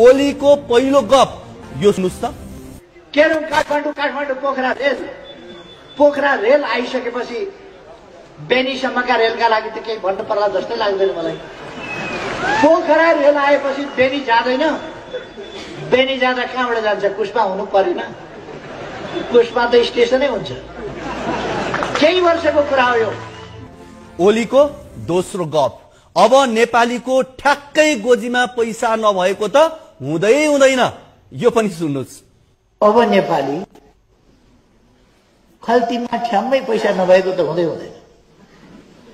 ओलीको पहिलो गफ यो सुन्नुस् त। केरम काठमाडौँ पोखरा रेल आइसकेपछि बेनीसम्मका रेलका लागि त केही भन्नु पर्ला जस्तै लाग्दैन मलाई। पोखरा रेल आएपछि बेनी जाँदैन, बेनी जाँदा कहाँबाट जान्छ? कुस्मा हुनु परेन? कुस्मा त स्टेसनै हुन्छ। केही वर्षको कुरा हो यो। ओलीको दोस्रो गफ, अब नेपालीको ठ्याक्कै गोजीमा पैसा नभएको त हुँदै हुँदैन, यो पनि सुन्नुस्। अब नेपाली खल्तीमा ठ्याम्मै पैसा नभएको त हुँदै हुँदैन।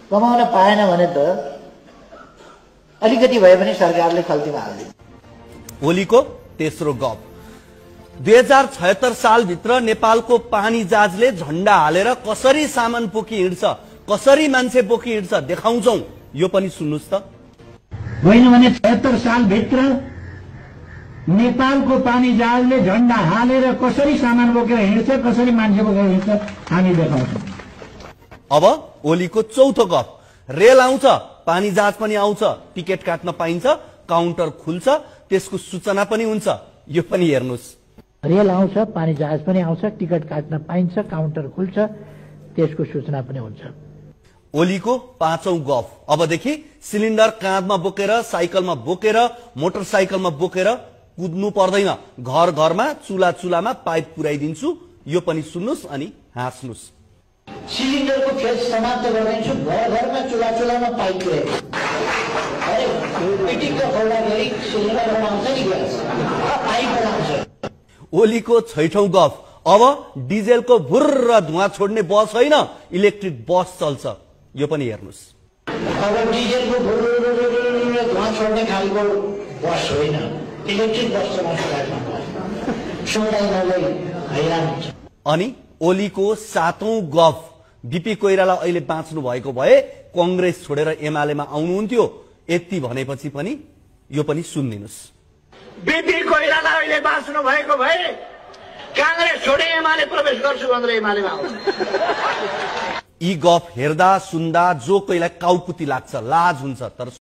कमाउन पाएन भने त अलिकति भए पनि सरकारले खल्तीमा हाल्दिन्छ। ओलीको तेस्रो गफ, 2076 सालभित्र नेपालको पानी जहाजले झण्डा हालेर कसरी सामान बोकी हिँड्छ, कसरी मान्छे बोकी हिँड्छ देखाउँछौ, यो पनि सुन्नुस् त। होइन भने 76 सालभित्र नेपालको पानी जहाजले झण्डा हालेर कसरी सामान बोकेर हिँड्छ, कसरी मान्छे बोकेर हिँड्छ हामी देखाउँछौँ। अब ओलीको चौथो गफ, रेल आउँछ, पानी जहाज पनि आउँछ, टिकट काट्न पाइन्छ, काउन्टर खुल्छ, त्यसको सूचना पनि हुन्छ, यो पनि हेर्नुस्। रेल आउँछ, पानी जहाज पनि आउँछ, टिकट काट्न पाइन्छ, काउन्टर खुल्छ, त्यसको सूचना पनि हुन्छ। ओलीको पाँचौं गफ, अबदेखि सिलिन्डर काँधमा बोकेर, साइकलमा बोकेर, मोटरसाइकलमा बोकेर कुद्नु पर्दैन, घर घरमा चुला चुलामा पाइप पुर्याइदिन्छु, यो पनि सुन्नुस् अनि हाँस्नुस्। सिलिन्डरको फेज समाप्त गरिदिन्छु, घर घरमा चुला चुलामा पाइप पुर्याइदिन्छु। ओलीको छैठौं गफ, अब डिजेलको भुर्र धुवा छोड्ने बस होइन, इलेक्ट्रिक बस चल्छ, यो पनि हेर्नुस्। अब डिजेलको भुर्र धुवा छोड्ने खालको बस होइन, इलेक्ट्रिक बस चलाउँछ। अनि ओलीको सातौं गफ, बीपी कोइराला अहिले बाँच्नु भएको भए कंग्रेस छोडेर एमालेमा आउनुहुन्थ्यो, यति भनेपछि पनि यो पनि सुन्दिनुस्। बीपी कोइराला अहिले बाँच्नु भएको भए कांग्रेस छोडे एमाले प्रवेश गर्छु भनेर एमालेमा आउँछ। यी गफ हेर्दा सुन्दा जो कोहीलाई काउकुती लाग्छ, लाज हुन्छ, तर